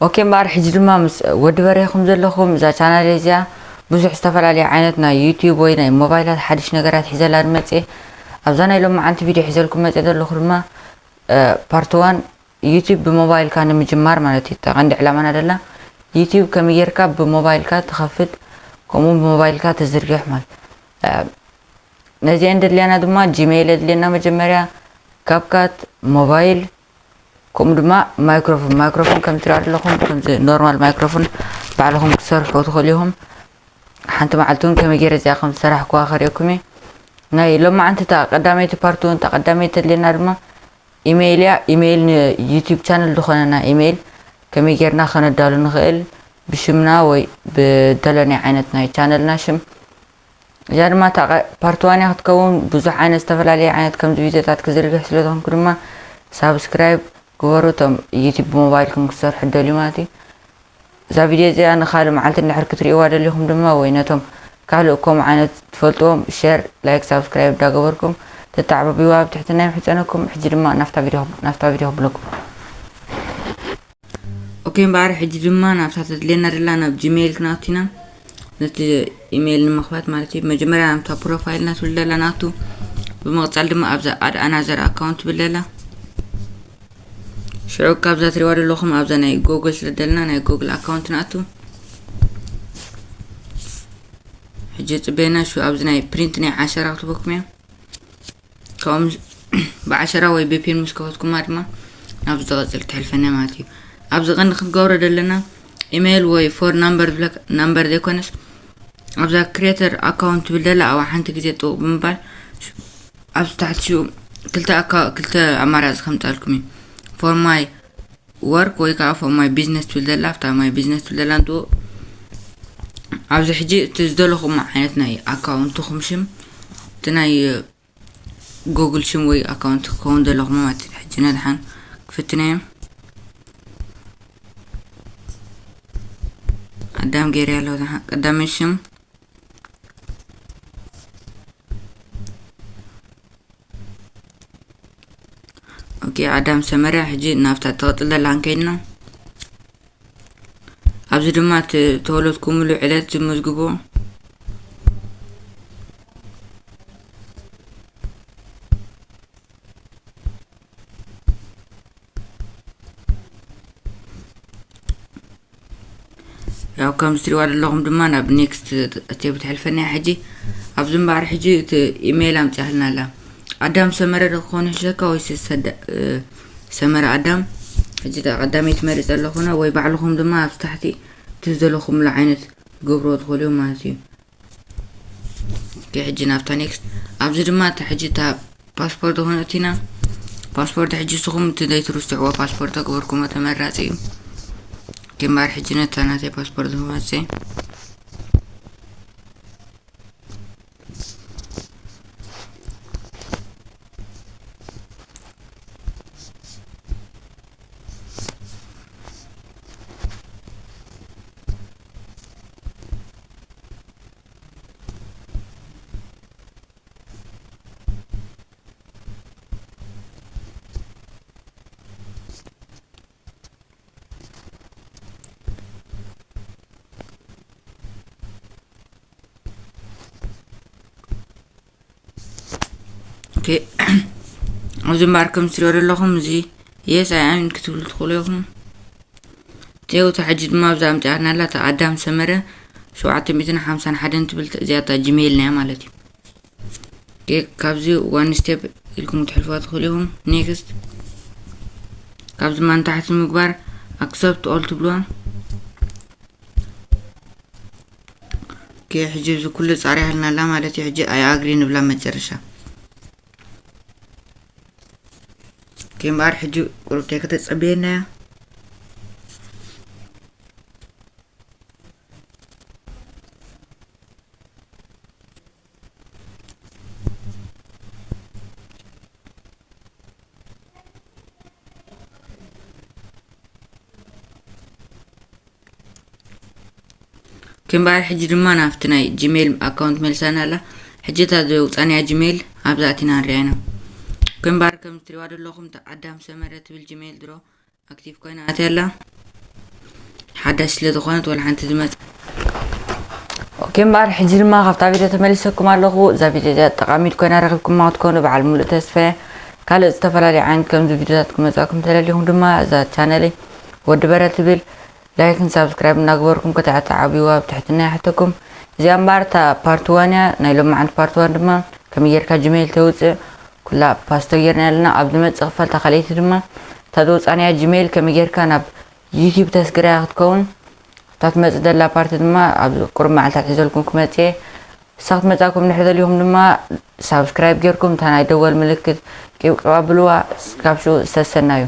ኦኬ እምበኣር ሕጂ ድማ ምስ ወዲ በሬኹም ዘለኹም እዛ ቻናል እዚኣ ብዙሕ ዝተፈላለዩ ዓይነት ናይ ዩቲዩብ ወይ ናይ ሞባይላት ሓድሽ ነገራት ሒዘላ ንመፅእ። ኣብዛ ናይ ሎማዓንቲ ቪድዮ ሒዘልኩም መፅእ ዘለኹ ድማ ፓርት ዋን ዩቲዩብ ብሞባይልካ ንምጅማር ማለት እዩ። ቀንዲ ዕላማና ደላ ዩቲዩብ ከመይ ጌርካ ብሞባይልካ ትኸፍት፣ ከምኡ ብሞባይልካ ትዝርግሕ ማለት። ነዚአን ደድልያና ድማ ጂሜይል የድልየና መጀመርያ፣ ካፕካት፣ ሞባይል፣ ከምኡ ድማ ማይክሮፎን። ማይክሮፎን ከም ትሪኦ ኣለኹም ከምዚ ኖርማል ማይክሮፎን ባዕልኹም ክትሰርሑ ትኽእሉ ኢኹም። ሓንቲ መዓልቲ እውን ከመይ ገይረ እዚኣ ከም ዝሰራሕኩዋ ከርእየኩም እየ። ናይ ሎማዓንቲ እታ ቀዳመይቲ ፓርት እውን እታ ቀዳመይቲ ተድልየና ድማ ኢሜይል እያ። ኢሜይል ንዩቲዩብ ቻነል ዝኾነና ኢሜይል ከመይ ጌርና ከነዳሉ ንኽእል ብሽምና ወይ ብደለናዮ ዓይነት ናይ ቻነልና ሽም። እዚኣ ድማ እታ ፓርት ዋን እያ ክትከውን። ብዙሕ ዓይነት ዝተፈላለየ ዓይነት ከምዚ ቪድዮታት ክዝርግሕ ስለ ዝኾንኩ ድማ ሳብስክራይብ ግበሩ። እቶም ዩቲዩብ ብሞባይልኩም ክትሰርሑ ደልዩ ማለት እዩ። እዛ ቪድዮ እዚኣ ንኻልእ መዓልቲ እንድሕር ክትርእይዋ ደሊኹም ድማ ወይ ነቶም ካልእ ከምኡ ዓይነት ትፈልጥዎም ሼር፣ ላይክ፣ ሳብስክራይብ እንዳገበርኩም ተተዓባብይዋ ብትሕትና ይምሕጸነኩም። ሕጂ ድማ ናብታ ቪድዮ ናብታ ቪድዮ ክብለኩም። ኦኬ እምበኣር ሕጂ ድማ ናብታ ተድልየና ደላ ናብ ጂሜይል ክንኣቱ ኢና። ነቲ ኢሜይል ንምኽፋት ማለት እዩ። መጀመርያ ናብታ ፕሮፋይልና ትብል ደላ ንኣቱ። ብምቕጻል ድማ ኣብዛ ኣድ ኣናዘር ኣካውንት ትብል ደላ። ሽዑ ካብዛ ትሪእዋ ዘለኹም ኣብዛ ናይ ጎግል ስለ ደለና ናይ ጎግል ኣካውንት ንኣቱ። ሕጂ ጽበየና ሽዑ ኣብዚ ናይ ፕሪንት ናይ ዓሸራ ክትበኩም እያ። ካብኦም ብዓሸራ ወይ ብፒን ምስ ከፈትኩማ ድማ ናብ ዝቐጽል ትሕልፈና ማለት እዩ። ኣብዚ ቀንዲ ክንገብሮ ዘለና ኢሜይል ወይ ፎን ናምበር ዝብለካ ናምበር ዘይኮነስ ኣብዛ ክሬተር ኣካውንት ትብል ደላ ኣብኣ ሓንቲ ግዜ ጥውቕ ብምባል ኣብዚ ታሕቲ ሽኡ ክልተ ኣካ ክልተ ኣማራጺ ከምጻልኩም እዩ። ፎር ማይ ወርክ ወይ ከዓ ፎር ማይ ቢዝነስ ትብል ደላ ኣብታ ማይ ቢዝነስ ትብል ደላ እንትኡ ኣብዚ ሕጂ እቲ ዝደለኹም ዓይነት ናይ ኣካውንትኹም ሽም እቲ ናይ ጎግል ሽም ወይ ኣካውንት ክኸውን ዘለኹም ማለት እዩ። ሕጂ ነድሓን ክፍትነዮም ኣዳም ገይረ ኣለኹ። ደሓን ቀዳመይ ሽም ኦኬ ኣዳም ሰመረ። ሕጂ ናብታ ትቕጽል ዘላ ክንከይድና ኣብዚ ድማ እቲ ተወለድኩምሉ ዕለት ዝመዝግቦ ያው ከም ዝትሪዋ ዘለኹም ድማ ናብ ኔክስት እቴብ ትሕልፈና እያ። ሕጂ ኣብዚ እምበኣር ሕጂ እቲ ኢሜይል ኣምፅኣልና ኣላ ኣዳም ሰመረ ዶ ክኾነ ሽለካ ወይ ሰመረ ኣዳም። ሕጂ ቀዳመይቲ መሪፅ ኣለኹነ ወይ ባዕልኹም ድማ ኣብ ታሕቲ እቲ ዝደለኹምሉ ዓይነት ገብርዎ ትኽእሉ እዮም ማለት እዩ። ሕጂ ናብታ ኔክስት ኣብዚ ድማ እታ ሕጂ እታ ፓስፖርት ክነእቲና ፓስፖርት ሕጂ ንስኹም እቲ ዘይትርስዕዎ ፓስፖርት ተግበርኩሞ ተመራፂ እዩ። ግንባር ሕጂ ነታ ናተይ ፓስፖርት ክመፅእ ኣብዚ እምበኣር ከም ትሪኦ ዘለኹም እዚ የስ ኣይ ኣም ክትብሉ ትኽእሉ ኢኹም። ቴውታ ሕጂ ድማ ኣብዛ ኣምፂኣትና ኣላ እታ ኣዳም ሰመረ ሸውዓተ ሚእትን ሓምሳን ሓደን ትብል እዚኣታ ጂሜይል ናያ ማለት እዩ። ካብዚ ዋን ስቴፕ ኢልኩም ክትሕልፍዋ ትኽእሉ ኢኹም። ኔክስት ካብዚ ማንታሕቲ ምግባር ኣክሰፕት ኦል ትብልዋ። ሕጂ እዚ ኩሉ ፃርያ ሃልና ኣላ ማለት እዩ። ሕጂ ኣይ ኣግሪ ንብላ መጨረሻ። እምበኣር ሕጂ ቁሩብ ከተፀብየና እያ። እምበኣር ሕጂ ድማ ናብቲ ናይ ጂሜይል ኣካውንት መልሳና ኣላ። ሕጂ እታ ዘውፃንያ ጂሜይል ኣብዛ ኣቲና ንሪኣ ኢና። እምበኣር ከም ትሪእዋ ዘለኹም እታ ኣዳም ሰመረ ትብል ጂሜይል ድሮ ኣክቲቭ ኮይና ኣትያ ኣላ። ሓዳሽ ስለ ዝኾነት ወላ ሓንቲ ዝመጽ ኦኬ እምበኣር ሕጂ ድማ ካብታ ቪድዮ ተመሊሰኩም ኣለኹ። እዛ ቪድዮ እዚኣ ጠቓሚት ኮይና ረኺብኩማ ክትኮኑ በዓል ሙሉእ ተስፋ እየ። ካልእ ዝተፈላለዩ ዓይነት ከምዚ ቪድዮታት ክመጻኩም ተደሊኹም ድማ እዛ ቻነለይ ወዲ በረ ትብል ላይክን ሳብስክራይብ እናግበርኩም ከተዓተዓብይዋ ብትሕትና ይሓተኩም። እዚኣ እምበኣር እታ ፓርት ዋን እያ። ናይ ሎማዓንቲ ፓርት ዋን ድማ ከመይ ጌርካ ጂሜይል ተውፅእ ኩላ ፓስቶ ጌርና ኣለና። ኣብ ዝመፅእ ክፋል እታ ካልኣይቲ ድማ እታ ዘውፃናያ ጂሜይል ከመይ ጌርካ ናብ ዩቲዩብ ተስግርያ ክትከውን ኣብታ ትመፅእ ዘላ ፓርቲ ድማ ኣብ ቁሩብ መዓልታት ሒዘልኩም ክመፅእ እየ። እሳ ክትመፃኩም ድሕሪ ደሊኹም ድማ ሳብስክራይብ ጌርኩም እታ ናይ ደወል ምልክት ቂብቅብ ኣብልዋ። ካብ ሽኡ ሰሰናዩ።